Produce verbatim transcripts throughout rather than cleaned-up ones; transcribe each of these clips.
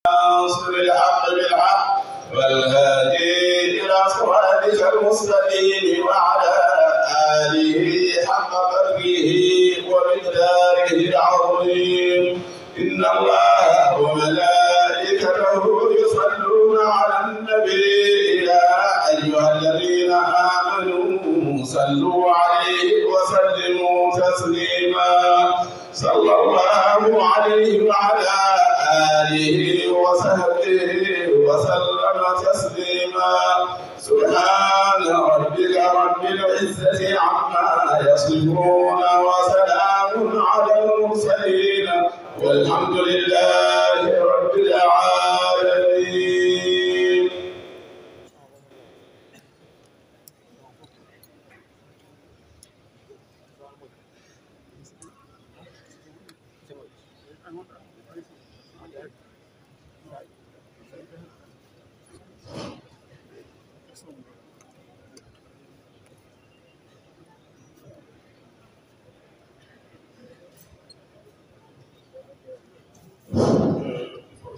ناصر الحق بالحق والهادي إلى صراطك المستقيم وعلى آله حق قدره ومقداره العظيم. إن الله وملائكته يصلون على النبي، يا أيها الذين آمنوا صلوا عليه وسلموا تسليما. صلى الله عليه وعلى آله وصحبه وسلم تسليما. سبحان ربك رب العزة عما يصفون، وسلام على المرسلين، والحمد لله رب العالمين.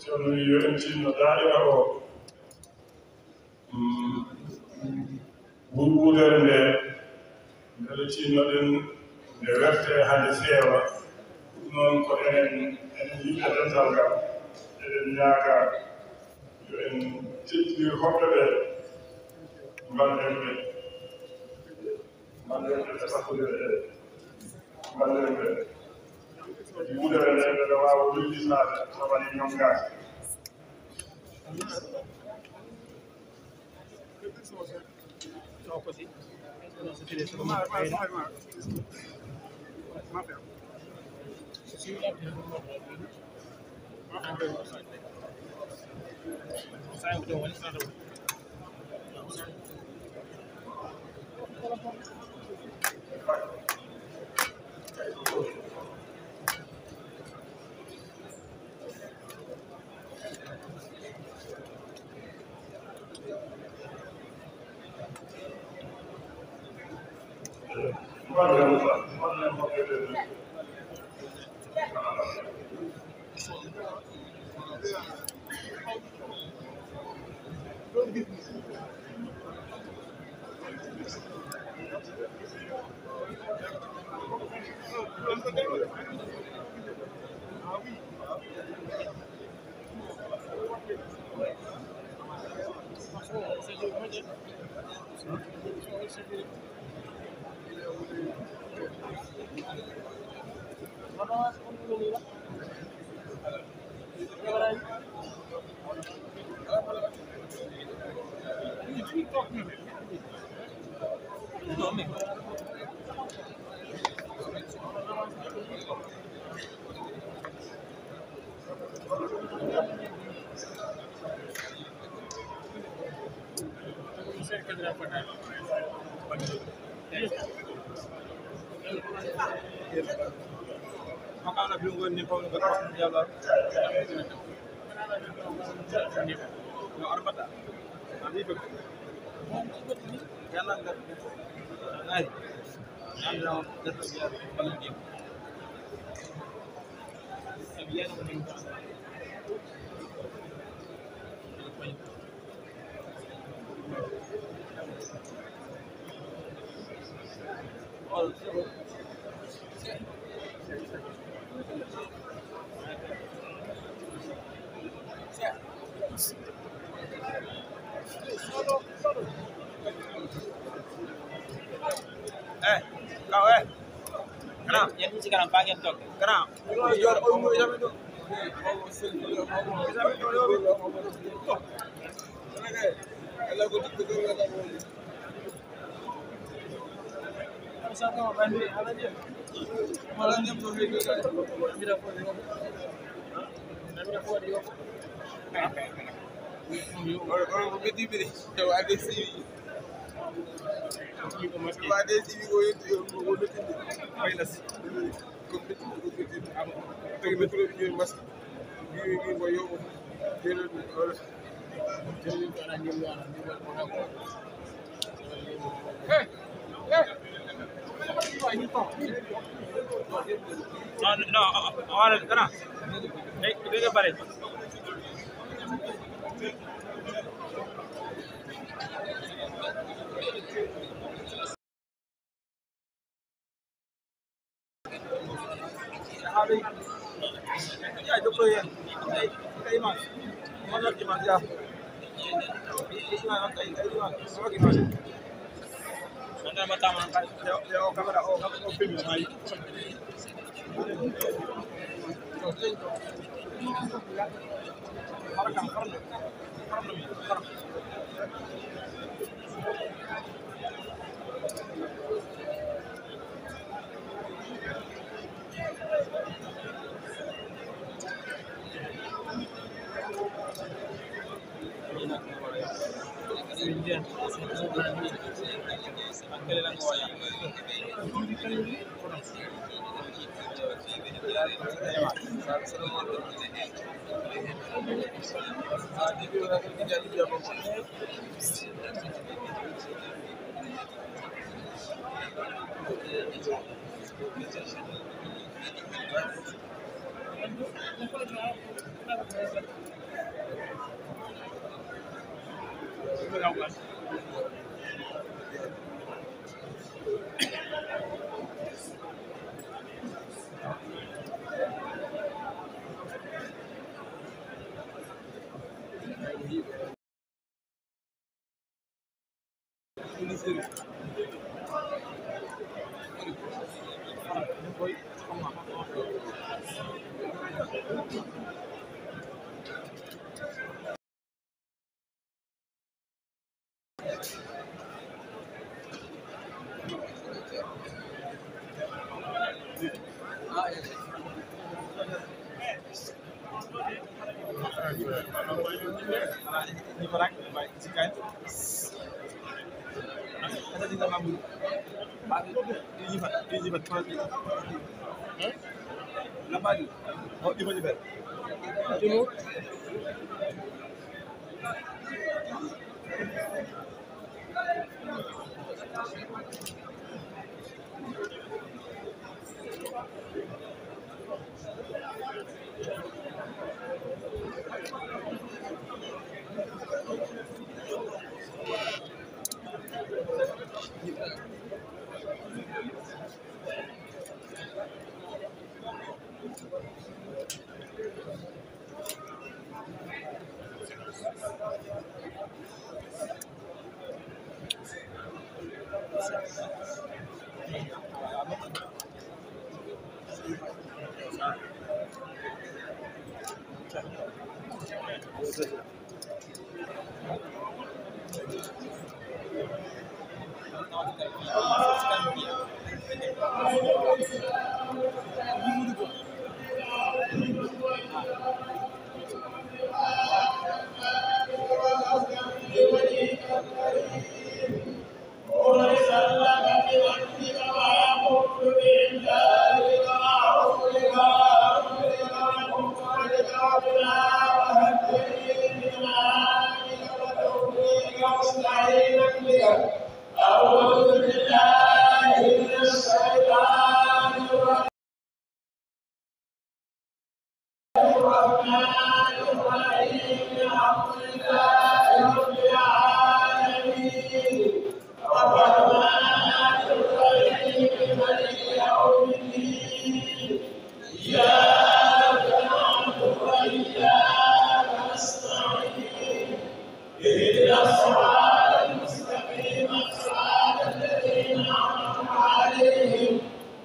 Ceerno wi yo en tinno daa'ira o. Mm. Wur-, wudere nde, mbele tinnoɗen nde werte hade feewa. Ɗum noon ko enen, enen yimɓe dental ngal, eɗen ñaaga yo en teddinir hoɓɓe ɓe, mballen ɓe, mballen ɓe e sakkundere ɗe, mballen ɓe. Wudere nde, ɓe waawa lillisaade, so waɗi ñongaade. Eh, kaw, eh. Kana? Yan si kana pakai tok. Kana? Oɗo, oɗo ko ɓeddi ɓe de. Tawa adde siwi. Tawa adde siwi ko yettu, ko, ko, ko luttude. Faynas. Ko ɓeddi, ko ɓeddi. Tagi micro ɓe ƴeewi masque. Wi, wi, wi, ko yo. Jere, oɗo. Jere, ko ana nimmo, ana nimmo, ko ana ko. Hey! Hey! No, no, no, o, o, o, o, no. Hey, ɓe, ɓe, ɓe, ɓe. أعوذ بالله من الشيطان الرجيم. الرحمن الرحيم. الحمد لله رب العالمين. الرحمن الرحيم. مالك يوم الدين. إياك نعبد وإياك نستعين. اهدنا الصراط المستقيم، صراط الذين أنعمت عليهم،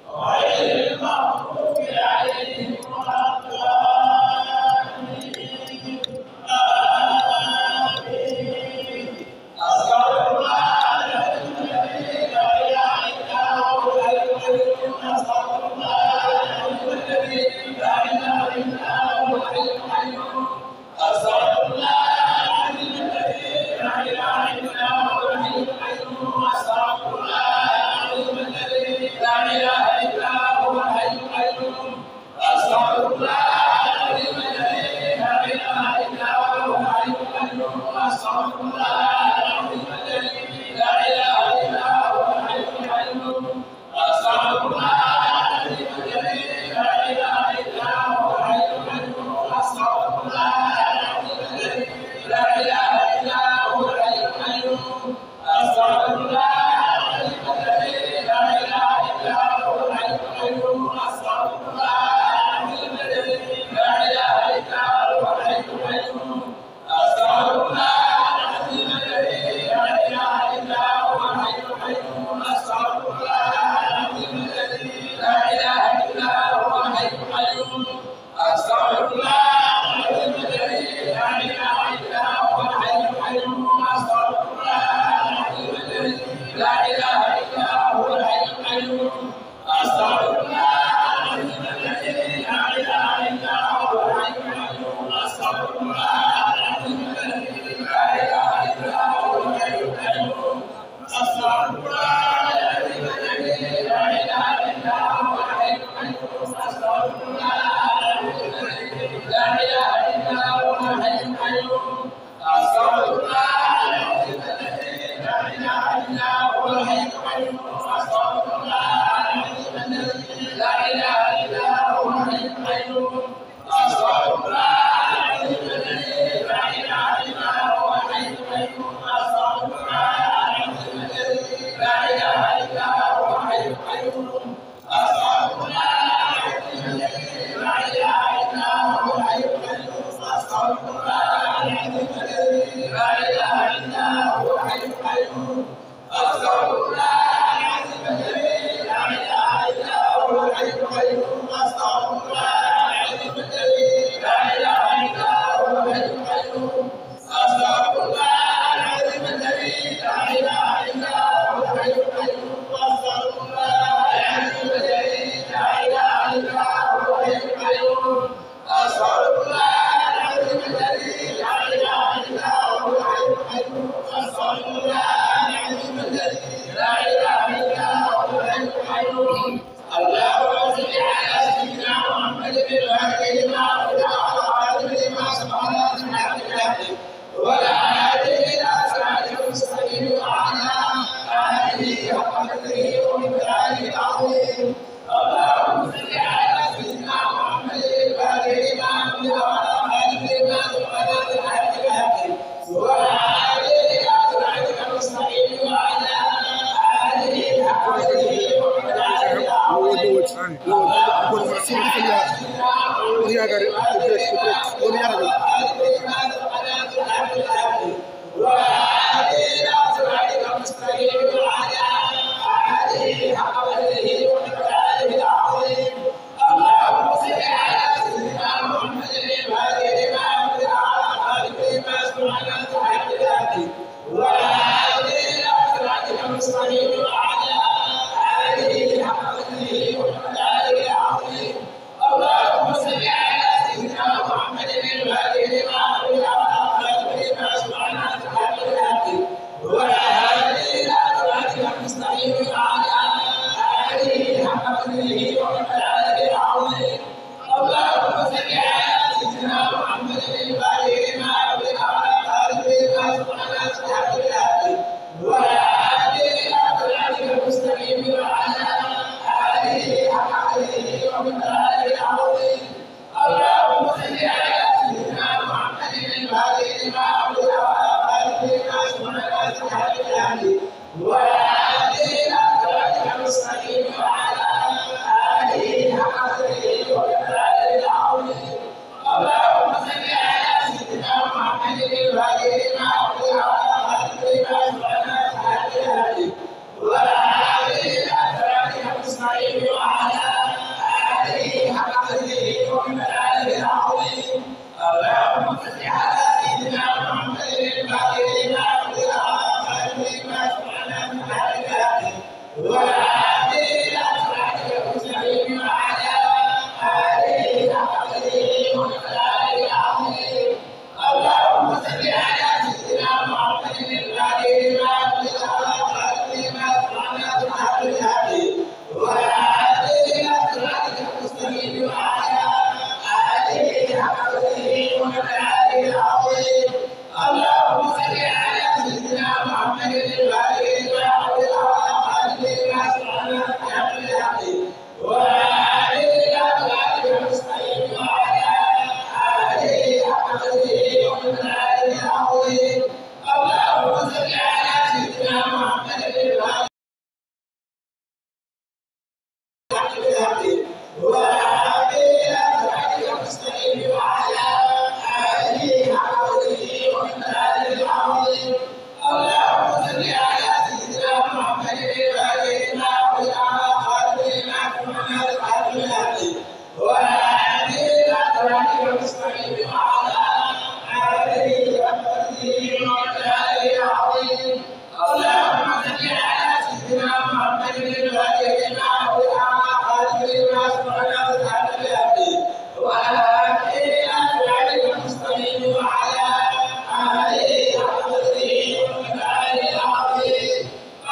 غير المغضوب عليهم ولا الضالين. آمين. أسأل الله العظيم الذي لا إله إلا هو الحي القيوم. أسأل الله العظيم الذي لا إله إلا هو الحي القيوم. أسأل الله العظيم الذي لا إله إلا هو الحي القيوم. أسأل الله العظيم الذي لا إله إلا هو الحي القيوم. أسأل الله العظيم الذي لا إله إلا هو الحي القيوم. أسأل الله العظيم الذي لا إله إلا هو الحي القيوم. أستغفر الله العظيم الذي لا إله إلا هو الحي القيوم. أستغفر الله العظيم الذي لا إله إلا هو الحي القيوم. أستغفر الله العظيم الذي لا إله إلا هو الحي القيوم. أستغفر الله العظيم الذي لا إله أستغفر الله العظيم الذي لا إله إلا هو الحي القيوم. أستغفر الله العظيم الذي لا إله إلا هو الحي القيوم. أستغفر الله العظيم الذي لا إله إلا هو الحي القيوم. أستغفر الله العظيم الذي لا إله إلا هو الحي القيوم. أستغفر الله العظيم الذي لا إله إلا هو الحي القيوم. أستغفر الله العظيم الذي لا إله إلا هو الحي القيوم. أستغفر الله العظيم الذي لا إله إلا هو الحي القيوم. أستغفر الله العظيم الذي لا إله إلا هو الحي القيوم. أستغفر الله العظيم الذي لا إله إلا هو الحي القيوم. أستغفر الله العظيم الذي لا إله إلا هو الحي القيوم. أستغفر الله العظيم الذي لا إله إلا هو الحي القيوم. أستغفر الله العظيم الذي لا إله إلا هو الحي القيوم. أستغفر الله العظيم الذي لا إله إلا هو الحي القيوم. أستغفر الله العظيم الذي لا إله إلا هو الحي القيوم. أستغفر الله العظيم الذي لا إله إلا هو الحي القيوم. أستغفر الله العظيم الذي لا إله إلا هو الحي القيوم. أستغفر الله العظيم الذي لا إله إلا هو الحي القيوم. أستغفر الله العظيم الذي لا إله إلا هو الحي القيوم. أستغفر الله العظيم الذي لا إله إلا هو الحي القيوم. أستغفر الله العظيم الذي لا إله إلا هو الحي القيوم. اللهم صل على سيدنا محمد الفاتح لما أغلق والخاتم لما سبق ناصر الحق بالحق والهادي إلى صراطك المستقيم وعلى آله حق قدره ومقداره العظيم. اللهم صل على سيدنا محمد الفاتح لما أغلق والخاتم لما سبق ناصر الحق بالحق والهادي إلى صراطك المستقيم وعلى آله حق قدره ومقداره العظيم. اللهم صل على سيدنا محمد الفاتح لما أغلق والخاتم لما سبق ناصر الحق بالحق والهادي إلى صراطك المستقيم وعلى آله حق قدره ومقداره العظيم. اللهم صل على سيدنا محمد الفاتح لما أغلق والخاتم لما سبق ناصر الحق بالحق والهادي إلى صراطك المستقيم وعلى آله حق قدره ومقداره العظيم. اللهم صل على سيدنا محمد الفاتح لما أغلق والخاتم لما سبق ناصر الحق بالحق والهادي إلى صراطك المستقيم وعلى آله حق قدره ومقداره العظيم. اللهم صل على سيدنا محمد الفاتح لما أغلق والخاتم لما سبق ناصر الحق بالحق والهادي إلى صراطك المستقيم وعلى آله حق قدره ومقداره العظيم. اللهم صل على سيدنا محمد الفاتح لما أغلق والخاتم لما سبق ناصر الحق بالحق والهادي إلى صراطك المستقيم وعلى آله حق قدره ومقداره العظيم. اللهم صل على سيدنا محمد الفاتح لما أغلق والخاتم لما سبق ناصر الحق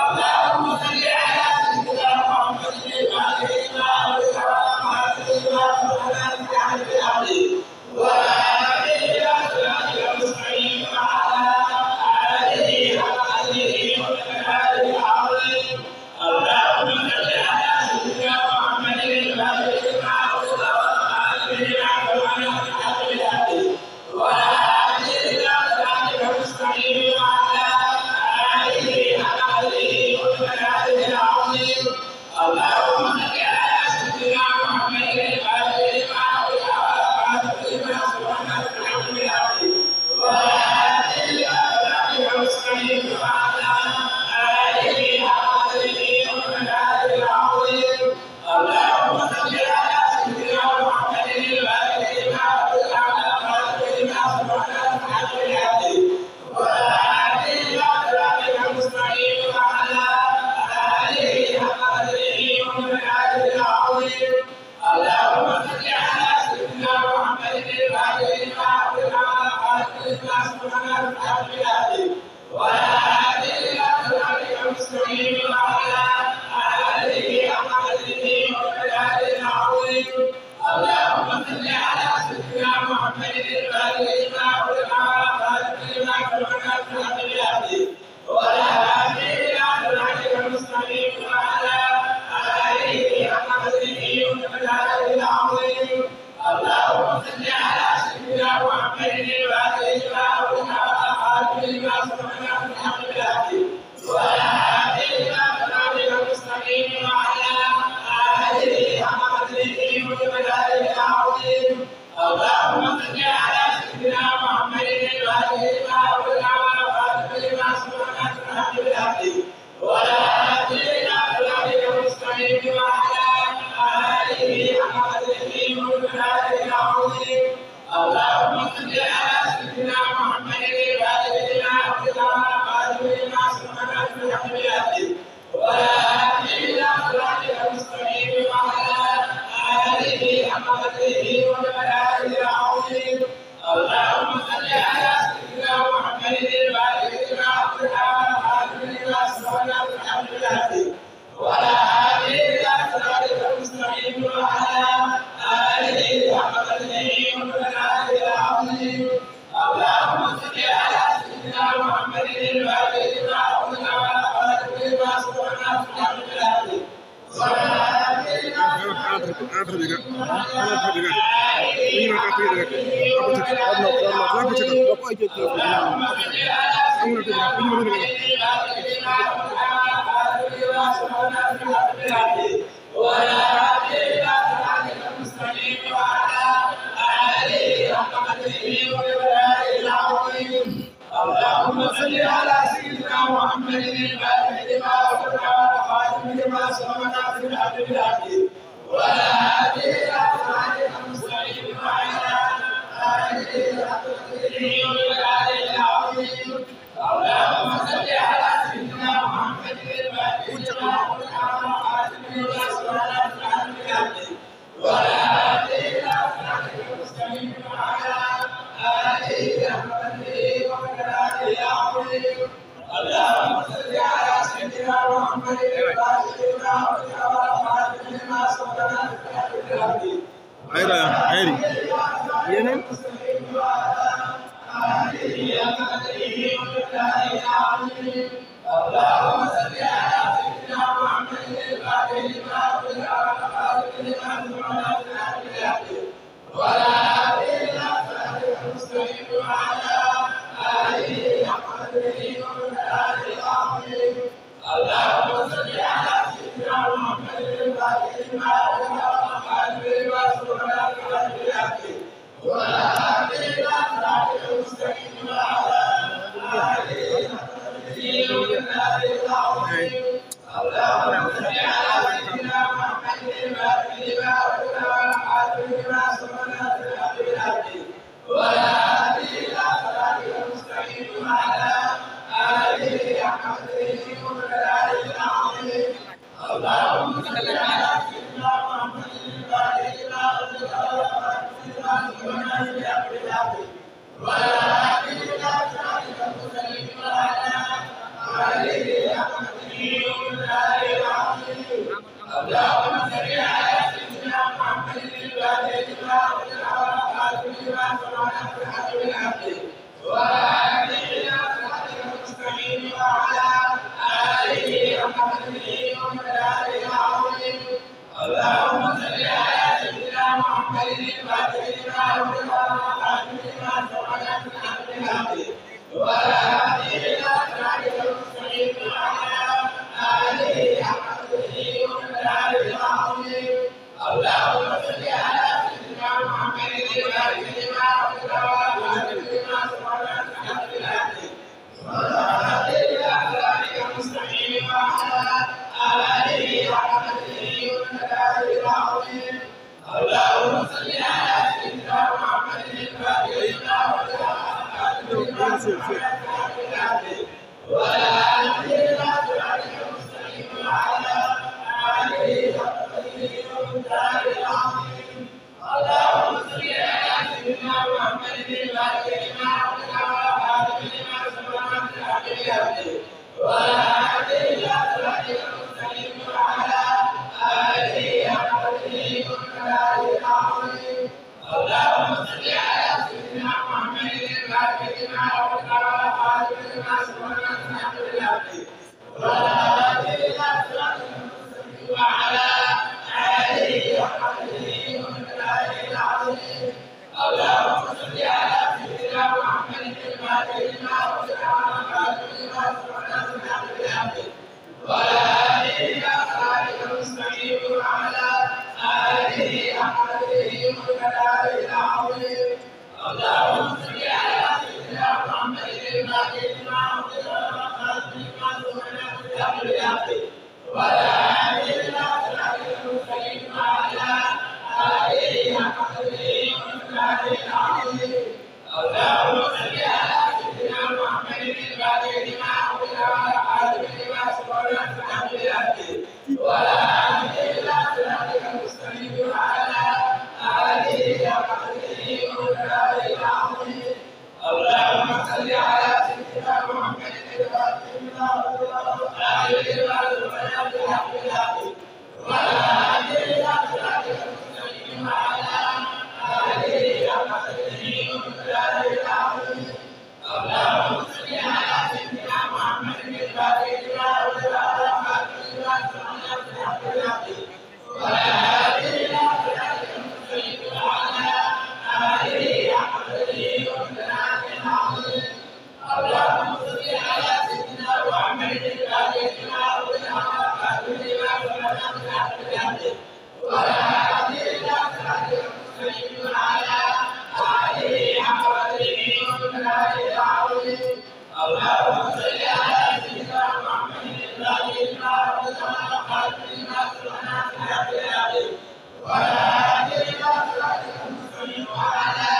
اللهم صل على سيدنا محمد الفاتح لما أغلق والخاتم لما سبق ناصر الحق بالحق والهادي إلى صراطك المستقيم وعلى آله حق قدره ومقداره العظيم. اللهم صل على سيدنا محمد الفاتح لما أغلق والخاتم لما سبق ناصر الحق بالحق والهادي إلى صراطك المستقيم وعلى آله حق قدره ومقداره العظيم. اللهم صل على سيدنا محمد الفاتح لما أغلق والخاتم لما سبق ناصر الحق بالحق والهادي إلى صراطك المستقيم وعلى آله حق قدره ومقداره العظيم. اللهم صل على سيدنا محمد الفاتح لما أغلق والخاتم لما سبق ناصر الحق بالحق والهادي إلى صراطك المستقيم وعلى آله حق قدره ومقداره العظيم. اللهم صل على سيدنا محمد الفاتح لما أغلق والخاتم لما سبق ناصر الحق بالحق والهادي إلى صراطك المستقيم وعلى آله حق قدره ومقداره العظيم. اللهم صل على سيدنا محمد الفاتح لما أغلق والخاتم لما سبق ناصر الحق بالحق والهادي إلى صراطك المستقيم وعلى آله حق قدره ومقداره العظيم. اللهم صل على سيدنا محمد الفاتح لما أغلق والخاتم لما سبق ناصر الحق بالحق والهادي إلى صراطك المستقيم وعلى آله حق قدره ومقداره العظيم. اللهم صل على سيدنا محمد الفاتح لما أغلق والخاتم لما سبق ناصر الحق بالحق والهادي إلى صراطك المستقيم وعلى آله حق قدره ومقداره العظيم. اللهم صل على سيدنا محمد الفاتح لما أغلق والخاتم لما سبق ناصر الحق بالحق والهادي إلى صراطك المستقيم وعلى آله حق قدره ومقداره العظيم. اللهم صل على سيدنا محمد الفاتح لما أغلق والخاتم لما سبق ناصر الحق بالحق والهادي إلى صراطك المستقيم وعلى آله حق قدره ومقداره العظيم. اللهم صل على سيدنا محمد الفاتح لما أغلق والخاتم لما سبق ناصر الحق بالحق والهادي إلى صراطك المستقيم وعلى آله حق قدره ومقداره العظيم. اللهم صل على سيدنا محمد الفاتح لما أغلق والخاتم لما سبق ناصر الحق بالحق والهادي إلى صراطك المستقيم وعلى آله حق قدره ومقداره العظيم. اللهم صل على سيدنا محمد الفاتح لما أغلق والخاتم لما سبق ناصر الحق بالحق والهادي إلى صراطك المستقيم وعلى آله حق قدره ومقداره العظيم. اللهم صل على سيدنا محمد الفاتح لما أغلق والخاتم لما سبق ناصر الحق بالحق والهادي إلى صراطك المستقيم وعلى آله حق قدره ومقداره العظيم. اللهم صل على سيدنا محمد الفاتح لما أغلق والخاتم لما سبق ناصر الحق بالحق. Ayra, ayri. Yenen. اللهم صل على سيدنا محمد الفاتح لما أغلق والخاتم لما سبق ناصر الحق بالحق والهادي إلى صراطك المستقيم وعلى آله حق قدره ومقداره العظيم. اللهم صل على سيدنا محمد الفاتح لما أغلق والخاتم لما سبق ناصر الحق بالحق والهادي إلى صراطك المستقيم وعلى آله حق قدره ومقداره العظيم. اللهم صل على سيدنا محمد الفاتح لما أغلق والخاتم لما سبق ناصر الحق بالحق والهادي إلى صراطك المستقيم وعلى آله حق قدره ومقداره العظيم. اللهم صل على سيدنا محمد الفاتح لما أغلق والخاتم لما سبق ناصر الحق بالحق والهادي إلى ولا هادي إلى صراطك المستقيم وعلى آله حق قدره ومقداره العظيم. اللهم صل على سيدنا محمد الفاتح لما أغلق والخاتم لما سبق ناصر الحق بالحق والهادي إلى صراطك المستقيم وعلى آله حق قدره ومقداره العظيم. اللهم صل على سيدنا محمد الفاتح لما أغلق والخاتم لما سبق ناصر الحق بالحق والهادي إلى صراطك المستقيم وعلى آله حق قدره ومقداره العظيم. اللهم صل على سيدنا محمد الفاتح لما أغلق والخاتم لما سبق ناصر الحق بالحق والهادي إلى صراطك المستقيم وعلى آله حق قدره ومقداره العظيم. اللهم صل على سيدنا محمد الفاتح لما أغلق والخاتم لما سبق ناصر الحق بالحق والهادي إلى صراطك المستقيم وعلى آله حق قدره ومقداره العظيم. اللهم صل على سيدنا محمد الفاتح لما أغلق والخاتم لما سبق ناصر الحق بالحق والهادي إلى صراطك المستقيم وعلى آله حق قدره ومقداره العظيم. اللهم صل على سيدنا محمد الفاتح لما أغلق والخاتم لما سبق ناصر الحق بالحق والهادي إلى صراطك المستقيم وعلى آله حق قدره ومقداره العظيم. اللهم صل على سيدنا محمد الفاتح لما أغلق والخاتم لما سبق ناصر الحق بالحق والهادي إلى صراطك المستقيم وعلى آله حق قدره ومقداره العظيم. اللهم صل على سيدنا محمد الفاتح لما أغلق والخاتم لما سبق ناصر الحق بالحق والهادي إلى صراطك المستقيم وعلى آله حق قدره ومقداره العظيم. اللهم صل على سيدنا محمد الفاتح لما أغلق والخاتم لما سبق ناصر الحق بالحق والهادي إلى صراطك المستقيم وعلى آله حق قدره ومقداره العظيم. اللهم صل على سيدنا محمد الفاتح لما أغلق والخاتم لما سبق ناصر الحق بالحق والهادي إلى صراطك المستقيم وعلى آله حق قدره ومقداره العظيم. اللهم صل على سيدنا محمد الفاتح لما أغلق والخاتم لما سبق ناصر الحق بالحق والهادي إلى صراطك المستقيم وعلى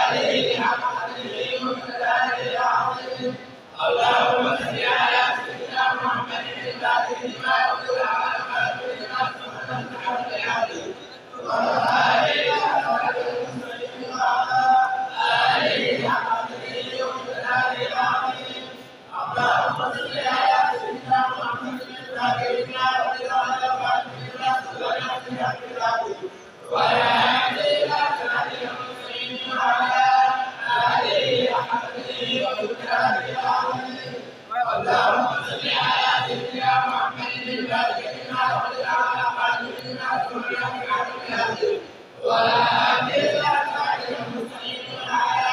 آله حق قدره ومقداره العظيم. اللهم صل على سيدنا محمد الفاتح لما أغلق والخاتم لما سبق ناصر الحق بالحق والهادي إلى صراطك المستقيم وعلى آله حق قدره ومقداره العظيم. اللهم صل على سيدنا محمد الفاتح لما أغلق والخاتم لما سبق ناصر الحق بالحق والهادي إلى صراطك المستقيم وعلى آله حق قدره ومقداره العظيم. اللهم صل على سيدنا محمد الفاتح لما أغلق والخاتم لما سبق ناصر الحق بالحق والهادي إلى صراطك المستقيم وعلى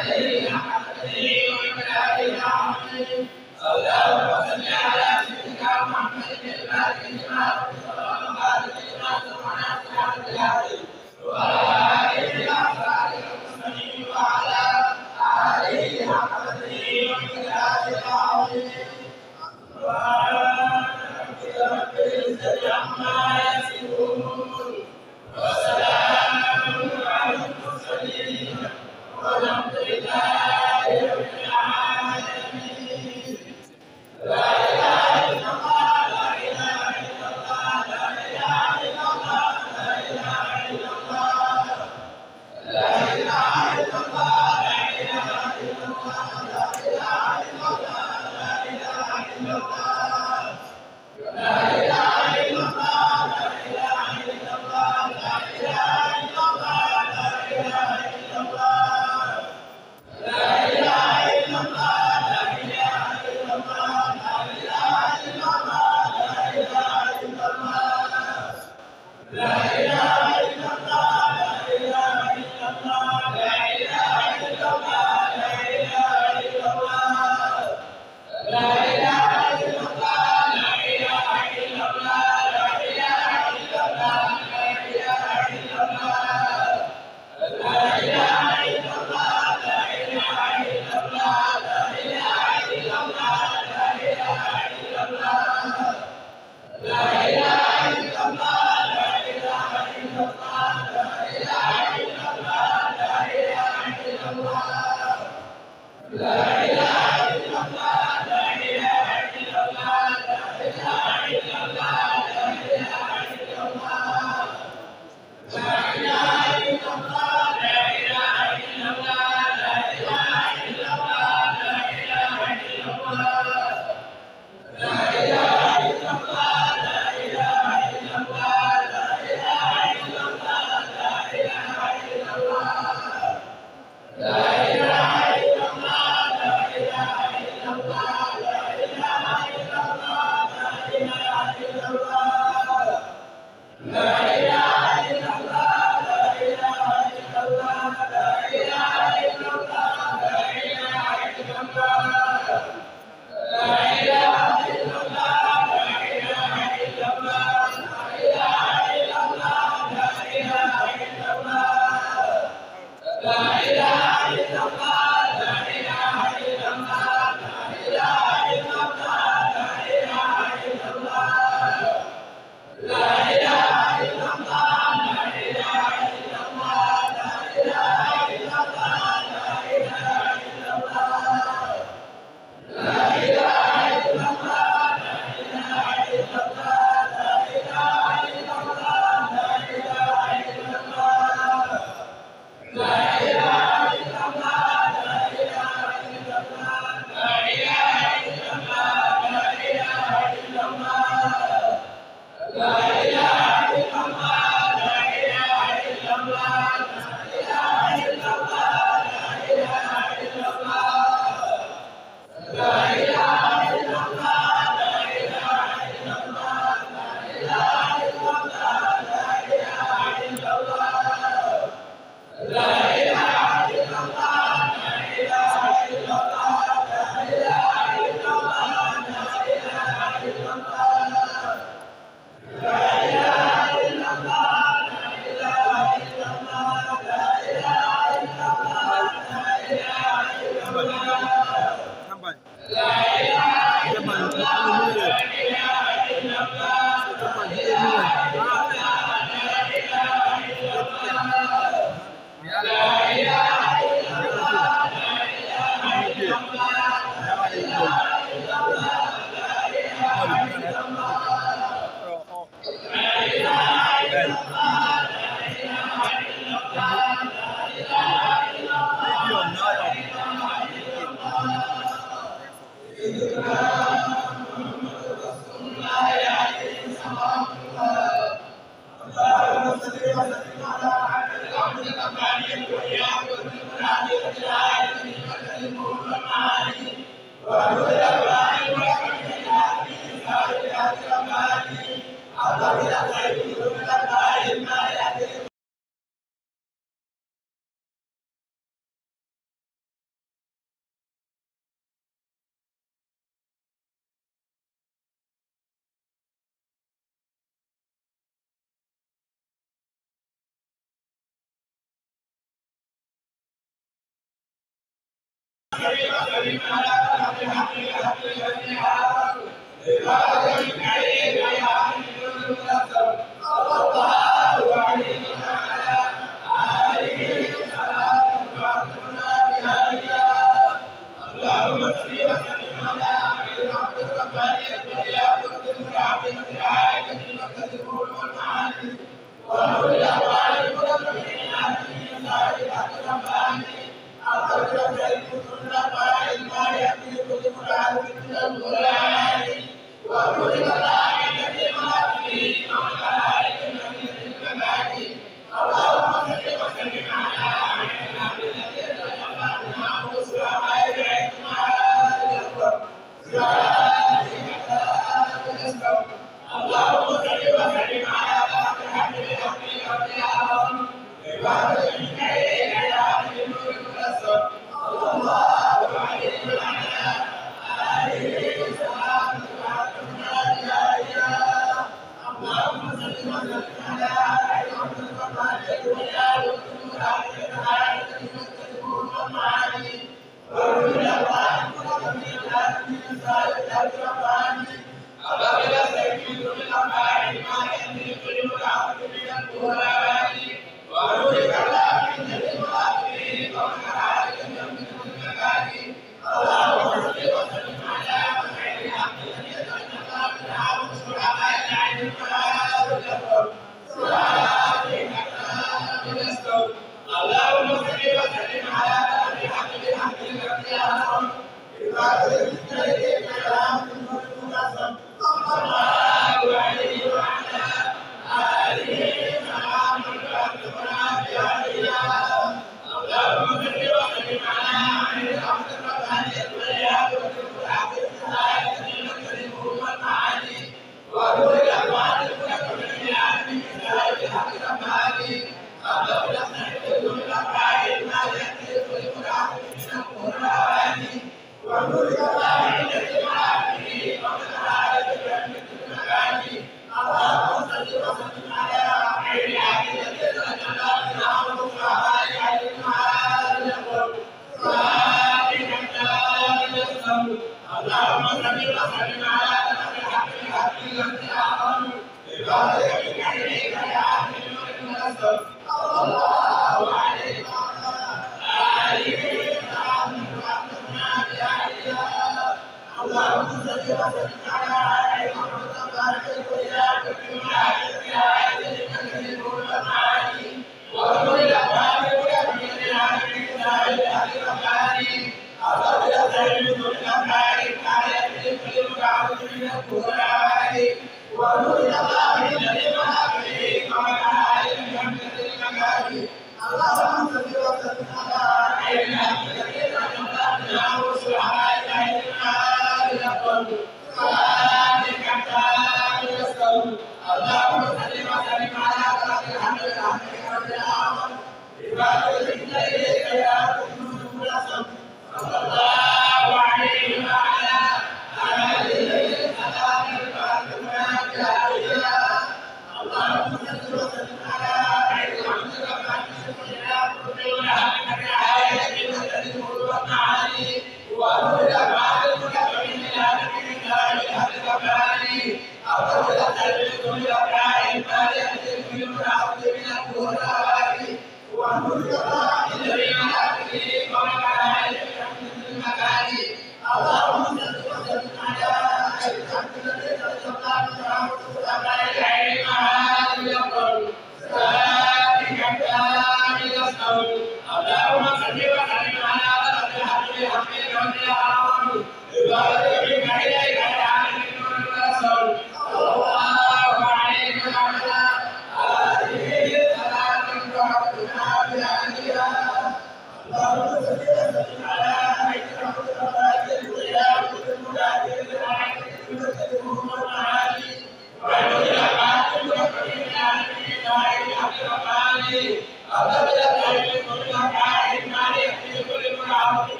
آله حق قدره ومقداره العظيم. اللهم صل على سيدنا محمد الفاتح لما أغلق والخاتم لما سبق ناصر الحق بالحق والهادي إلى صراطك المستقيم وعلى آله حق قدره ومقداره العظيم. سبحان ربك رب العزة عما يصفون. وسلام على المرسلين. والحمد لله رب العالمين. لا إله إلا الله، لا إله إلا الله، لا إله إلا الله، لا إله إلا الله. لا إله إلا الله، لا إله إلا الله، لا إله إلا الله، لا إله إلا الله. لا إله إلا الله، لا إله إلا الله، لا إله إلا الله، لا إله إلا الله. لا إله إلا الله، لا إله إلا الله، لا إله إلا الله، لا إله إلا الله. لا إله إلا الله، لا إله إلا الله، لا إله إلا الله، لا إله إلا الله.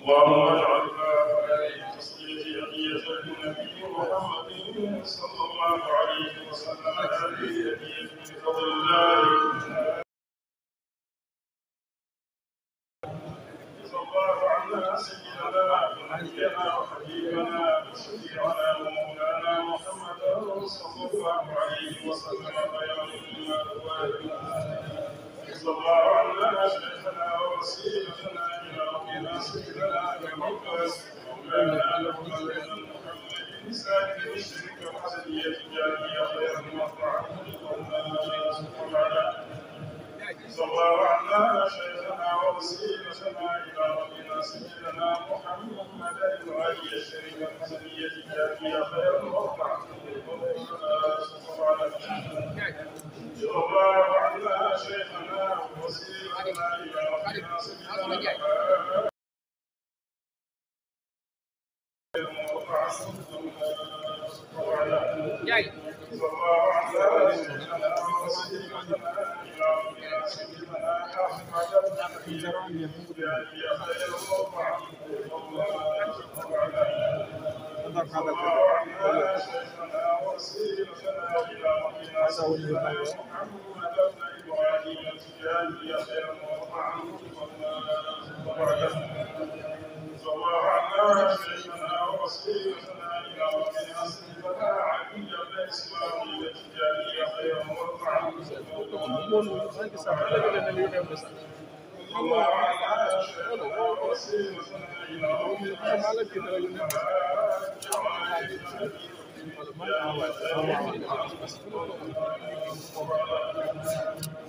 اللهم اجعل هذه التصلية هدية للنبي محمد صلى الله عليه وسلم. هذه هدية من فضل الله. صلى الله على سيدنا ونبينا وحبيبنا وشفيعنا ومولانا محمد صلى الله عليه وسلم. خير الأمة وآله. صلى الله على شيخنا ووسيلتنا إلى ربنا سيدنا أبي بكر مولانا محمد بن سالم الشريف الحسنية الجامعية خير المطلع. صلى الله على شيخنا ووسيلتنا إلى ربنا سيدنا محمد الغالي الشريف الحسنية الجامعية خير المطلع. صلى الله على شيخنا ووسيلتنا إلى ربنا سيدنا محمد.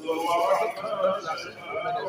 اللهم صل على